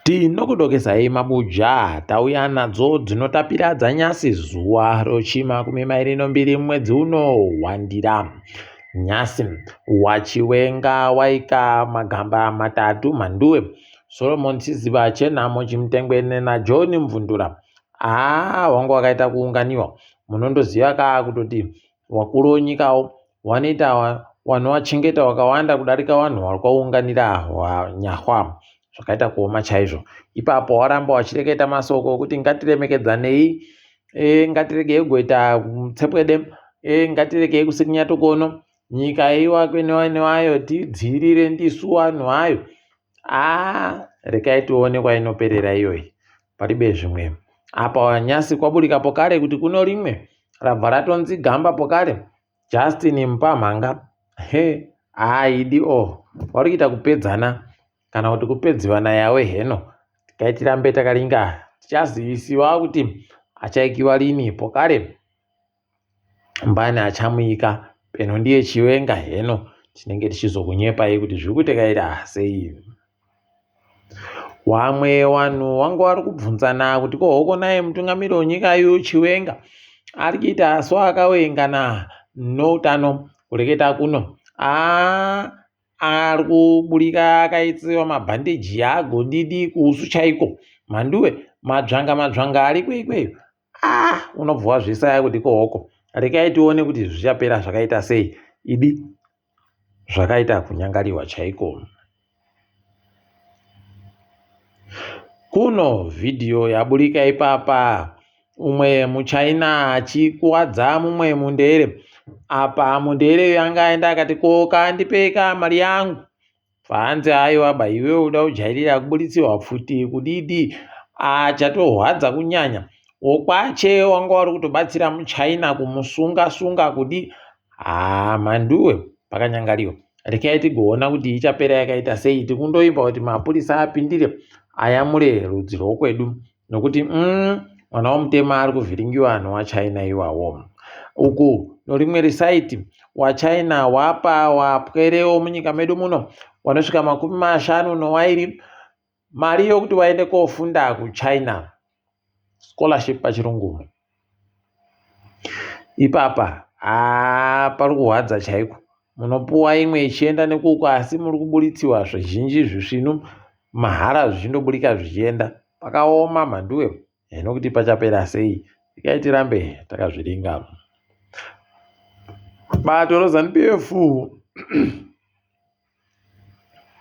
Tinokudokesai mabuja tauya nadzo dzinotapira dzanyasi zuva rochimakumi mairi nombiri mwedzi uno wandira. Nyasi waChiwenga waika magamba matatu mhanduwe Solomon Siziba Chenhamo Chimutengwene naJohn Mvundura. Haa wanga wakaita kuunganiwa munondoziva kaa kutoti Wakuru wenyikawo wanoita wanovachengeta wakawanda kudarika vanhu vari kwaunganira nyahwa zvakaita kuoma chaizvo ipapo waramba wachireketa masoko okuti ngatiremekedzanei e, ngatiregei kugoita tsepwede e, ngatiregei kusikinya tukono nyika iwakwe newayo tidzivirire ndisu vanhu vayo aa rekai tione kwainoperera iyoyi paribe zvimwe apa nyasi kwaburika pokare kuti kuno rimwe rabva ratonzi gamba pokare Justin Mupamhanga he haaidi o oh, vari kuita kupedzana kana kuti kupedziwana yawe heno tikai tirambe takaringa tichazivisiwa kuti achaikiwa rini pokare mbani achamuika peno ndiye chiwenga heno tinenge tichizokunyepai kuti zviri kutekaira sei Wamwe wanhu wangu wari kubvunzana kuti ko hoko naye mutungamiri wenyika yu Chiwenga ari kuita so akawengana noutano kureketa kuno aa ari kuburika akaisiwa mabhandeji agodidi kuusu chaiko mhanduwe madzvanga madzvanga ariko ikweyo ah unobva wazvisaya kuti ko hoko rekai tione kuti zvichapera zvakaita sei idi Zvakaita kunyangariwa chaiko. Kuno vhidhiyo yaburika ipapa umwe muchina achikuwadza mumwe mundere. Apa mundere uyu anga aenda akati ko kandipei ka mari yangu. Panzi aiwa ba iwewe uda kujairira kuburitsirwa pfuti kudidi. Ah chatorwadza kunyanya wokwache wanga wari kutobatsira muchina kumusunga sunga kudii. Haa mhanduwe pakanyangariwa rekai tigoona kuti ichapera yakaita sei tikundoimba kuti mapurisa apindire ayamure rudzi rwokwedu nokuti mm, mwana womutema ari kuvhiringiwa nowachina iwawo uku norimwe risaiti wachina wapa wapwerewo munyika medu muno wanosvika makumi mashanu nowairi mari yokuti waende kofunda kuchina scholarship pachirungu Ipapa haa pari kurwadza chaiko. Munopuwa imwe ichienda nekuko asi muri kuburitsiwa zvizhinji zvisvinu mahara zvichindoburika zvichienda. Pakaoma mhanduwe nokuti pachapera sei. Regai tirambe takazviringa. Bato reZanu PF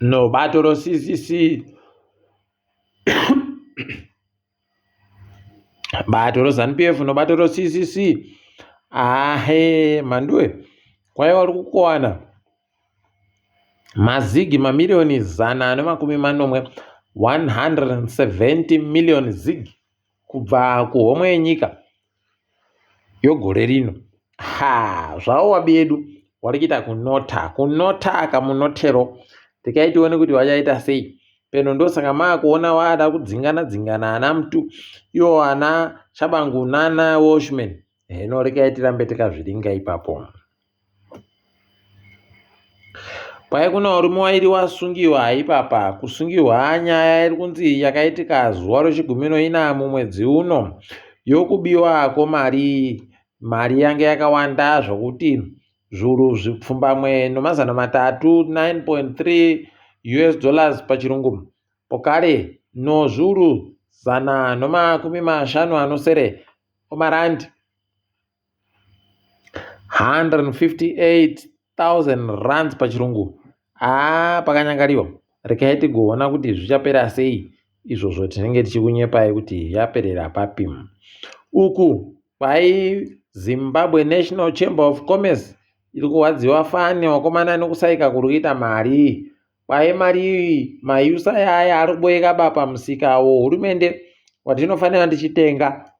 no bato reCCC bato reZanu-PF nobato reCCC ahe mhanduwe kwaiva uri kukowana mazigi mamiriyoni 170 170 million zig kubva kuhomwe yenyika yogore rino ha zvawo wabi yedu wari kuita kunota kunota kamunotero tikai tione kuti vachaita sei peno ndosaka maakuona waada kudzingana dzingana ana mtu iwo ana chabangu nana washman heno rekai tirambe tikazviringa ipapo Kwai kuna varume wairi wasungiwa ipapa kusungiwa nyaya iri kunzi yakaitika zuva rechigumi noina mumwedzi uno yokubiwa kwemari mari yange yakawanda zvokuti zviuru zvipfumbamwe nomazana matatu 9.3 us dollars pachirungu pokare nozviuru zana nomakumi mashanu anosere omarandi 158,000 rands pachirungu haa pakanyangariwa rekai tigoona kuti zvichapera sei izvozvo tinenge tichikunyepai kuti yaperera papi uku kwai zimbabwe national chamber of commerce iri kurwadziwa fani wakomana nekusaika kuri kuita mari kwai mari iyi mayusa aya ari kuboeka ba pamusika wohurumende watinofanira tichitenga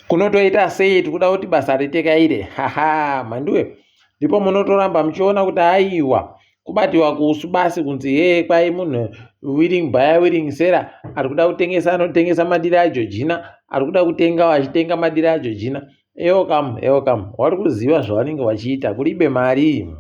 kunotoita sei tikuda kuti basa ritekaire haha mhanduwe ndipo munotoramba muchiona kuti aiwa kubatiwa kuusu basi kunzi hee kwai munhu willing buyer willing seller ari kuda kutengesa anotengesa madira ajojina ari kuda kutenga achitenga madira ajojina eokam eokam wari kuziva zvavanenge vachiita kuribe mari.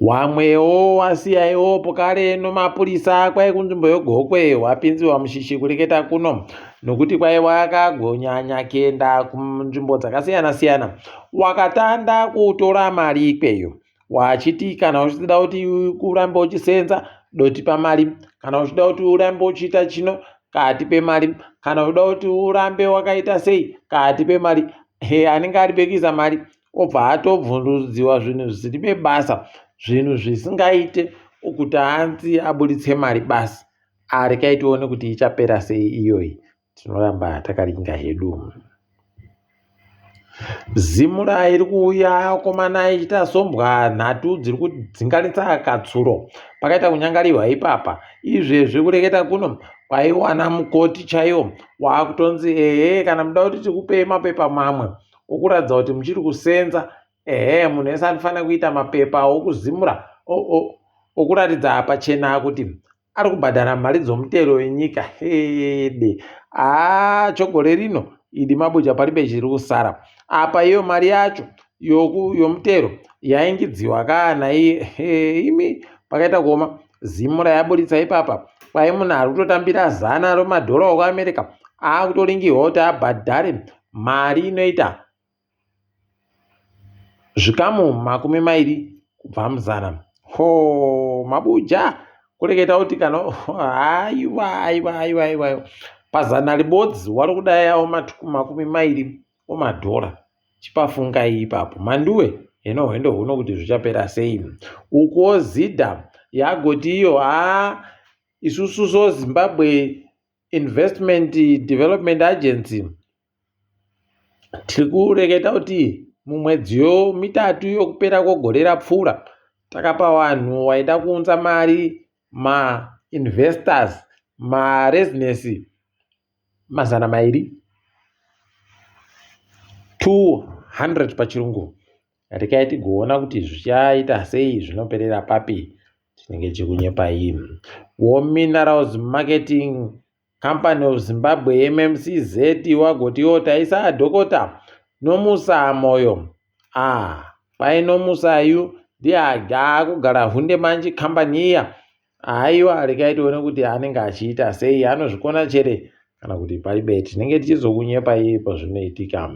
Wamwewo wasiyaiwo pokare nomapurisa kwai kunzvimbo yoGokwe wapinziwa mushishi kureketa kuno nokuti kwai wakagonyanya kuenda kunzvimbo dzakasiyana siyana wakatanda kutora mari ikweyo wachiti kana uchida kuti urambe uchisenza dotipa mari kana uchida kuti urambe uchiita chino katipe mari kana uchida kuti urambe wakaita sei katipe mari he anenge ari pekuisa mari obva atobvunzudziwa zvinhu zvisiri bebasa zvinhu zvisingaite kuti anzi aburitse mari basi arekai tione kuti ichapera sei iyoyi tinoramba takaringa hedu Zimura iri kuuya akomana ichiita sombwa nhatu dziri kudzinganisa katsuro. Pakaita kunyangariwa ipapa. Izvezvi kureketa kuno kwaiwana mukoti chaiwo waakutonzi ehe kana muda kuti tikupei mapepa mamwe okuratidza kuti muchiri kusenza ehe munhu wese anofanira kuita mapepa okuzimura okuratidza pachena kuti ari kubhadhara mari dzomutero wenyika hede haa chogore rino idi mabuja paribe chiri kusara apa iyo mari yacho yomutero yaingidziwa kana imi pakaita kuoma zimura yaburitsa ipapa kwai munhu ari kutotambira zana romadhora okuamerica akutoringirwa kuti abhadhare mari inoita Zvikamu 20 kubva muzana. Hoo mabuja kureketa kuti kana haiwa aiwa aiwa aiwa pazana ribodzi wari kudayawo 20 omadhora chipafungai ipapo manduwe heno hwendo huno kuti zvichapera sei ukuwo zida yagoti iyo haa isusu so zimbabwe investment development agency Tiri kureketa kuti mumwedzi mitatu yokupera kwegore rapfuura takapa vanhu vaida kuunza mari mainvestors marezinesi 200 200 pachirungu. Rekai tigoona kuti zvichaita sei zvinoperera papi tinenge tichikunyepai. War Minerals Marketing Company of Zimbabwe MMCZ wagoti iwo taisa Dhokota Nomusa Moyo. Ah, kwai Nomusa yu ndiye akugara hunde manje kambani iya. Haiwa rekai tione kuti anenge achiita sei anozvikona chere kana kuti paribe tinenge tichizokunyepa ipo zvinoitika.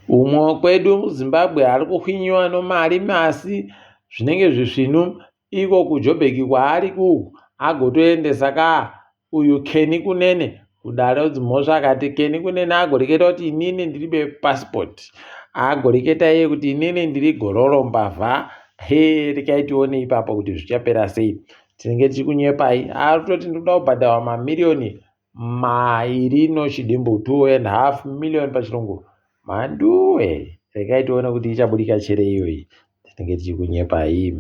Umwe wekwedu muZimbabwe ari kuhwinyiwa nomari asi zvinenge zvisvinu Iko kuJobheki kwaari ku agotoendesa ka uyu Kenny Kunene kudare dzimhosva akati Kenny Kunene agoreketa kuti inini ndiribe passport agoreketa iye kuti inini ndiri gororo mbavha he rekai tione ipapo kuti zvichapera sei tinenge tichikunyepai arikutoti ndikuda kubhadharwa mamiriyoni mairi nochidimbu 2.5 million pachirungu mhanduwe regai tione kuti ichaburika chere iyoyi tinenge tichikunyepai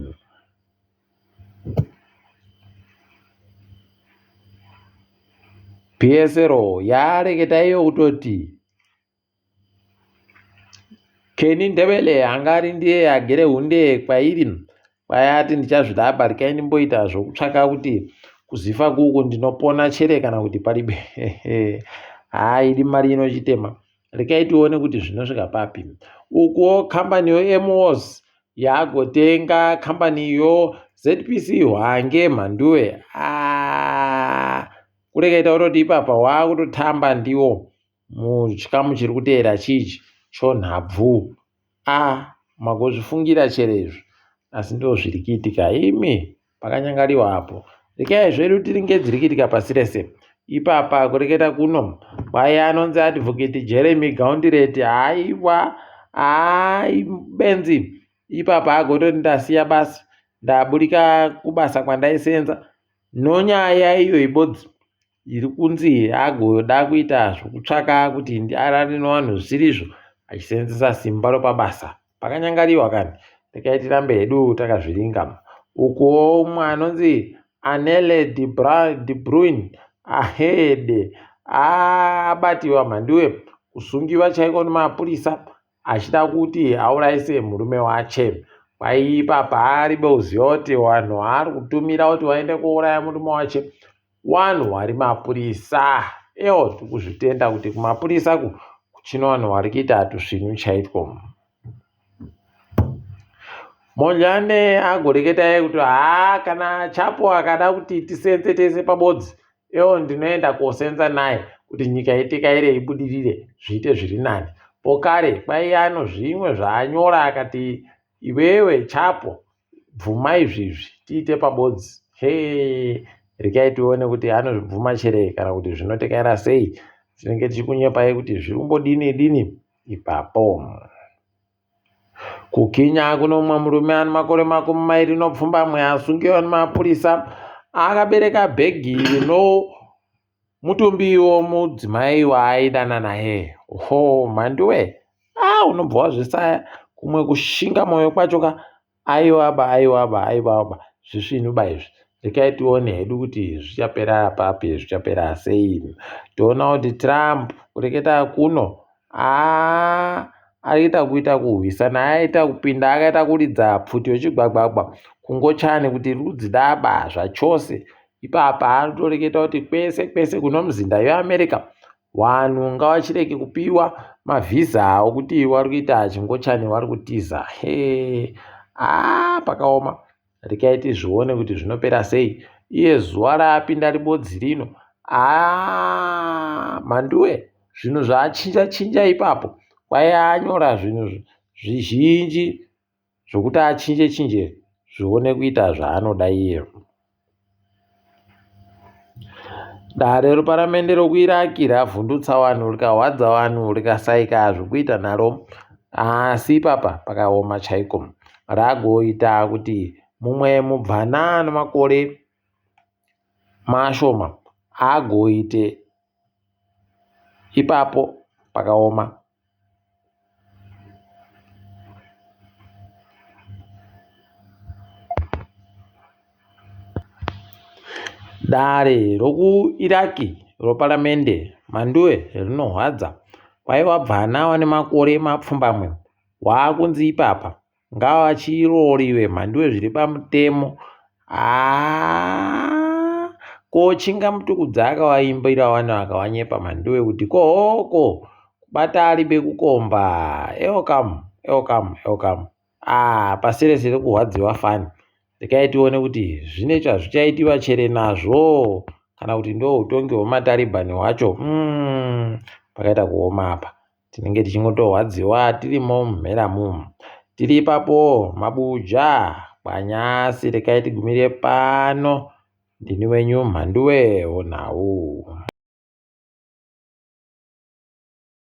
PSL yareketa iyo kutoti Kenny Ndebele anga ari ndiye agere hunde kwairi kwayati ndichazvida apa rekai ndimboita zvokutsvaka kuti kuzifa kuku ndinopona chere kana kuti paribe haa idi mari inochitema rekai tione kuti zvinosvika papi ukuwo kambani yoMOS yagotenga kambani yo ZPC Hwange Mhanduwe aa kurekaita kutoti ipapa waakutotamba ndiwo Muchikamu chiri kuteera chichi chonhabvu. A magozvifungira chere izvi asi ndoo zviri kuitika imi pakanyangariwa apo. Rekai zvedu tiringe dziri kuitika pasi rese. Ipapa kureketa kuno kwai anonzi Advocate Jeremy Gaundireti haiwa hai benzi ipapa agototi ndasiya basa ndaburika kubasa kwandaisenza nonyaya iyo ibodzi iri kunzi agoda kuita zvekutsvaka kuti arare nevanhu zvisirizvo achisenzesa simba ropabasa pakanyangariwa kani rekai tirambe hedu takazviringa ukuwo umwe anonzi anele de bruin ahede abatiwa mhanduwe kusungiwa chaiko nemapurisa achida kuti auraise murume wache. Kwai ipapa aribe kuziva kuti vanhu vaari kutumira kuti vaende kouraya murume wache vanhu vari mapurisa. Ewo tikuzvitenda kuti kumapurisa ku kuchine vanhu vari kuita tusvinu chaitwo. Monjane agoreketa iye kuti haa kana Chapo akada kuti tisenze tese pabodzi Ewo ndinoenda kosenza naye kuti nyika itekaire ibudirire zviite zviri nani. Pokare kwaiya ano zvimwe zvaanyora akati iwewe Chapo bvuma izvizvi tiite pabodzi. Hee rekai tione kuti anozvibvuma chere kana kuti zvinotekaira sei. Tinenge tichikunyepai kuti zviri kumbodini dini ipapo. KuKenya kune mumwe murume ane makore 27 asungiwa nemapurisa akabereka bhegi rino mutumbi womudzimai waaidana naye. Ho mhanduwe ah unobva wazvisaya kumwe kushinga mwoyo kwacho ka Aiwaba aiwaba aiwaba zvisvinu ba izvi. Rekai tione hedu kuti zvichapera papi zvichapera sei. Toona kuti Trump kureketa kuno aa aita kuita kurwisana aita kupinda akaita kuridza pfuti yochigwagwagwa kungochani kuti rudzi daba zvachose ipapa anotoreketa kuti kwese kwese kunomuzinda yeamerica Wanhu ngawachireke kupiwa mavhiza okuti wari kuita chingochani wari kutiza hee aa pakaoma rekai tizvione kuti zvinopera sei iye zuva raapinda ribodzi rino aa mhanduwe zvinhu zvaachinja chinja ipapo kwai anyora zvinhu zvizhinji zvokuti achinje chinje zvione kuita zvaanoda iye. Dare reparamende rokuIraq ravhundutsa vanhu rikahwadza vanhu rikasaika zvekuita naro asi ipapa pakaoma chaiko ragoita kuti mumwe mubvana ane makore mashoma agoite ipapo pakaoma. Dare rokuIraq roparamende Mhanduwe rinohwadza. Kwaiva bvana vane makore mapfumbamwe waakunzi ipapa ngavachirooriwe Mhanduwe zviri pamutemo. Haa ko Chingamutukudzi akavaimbira wani akavanyepa Mhanduwe kuti kohoko kubata aribe kukomba elcam elcam elcam ah pasere sere kurwadziwa fani rekai tione kuti zvine chazvichaitiwa chere nazvo kana kuti ndo utongi hwemataribhani hwacho mm, pakaita kuoma apa tinenge tichingotorwadziwa tirimo mumhera mumu tiri ipapo mabuja kwanyasi rekai tigumire pano ndini wenyu mhanduwe wonhau.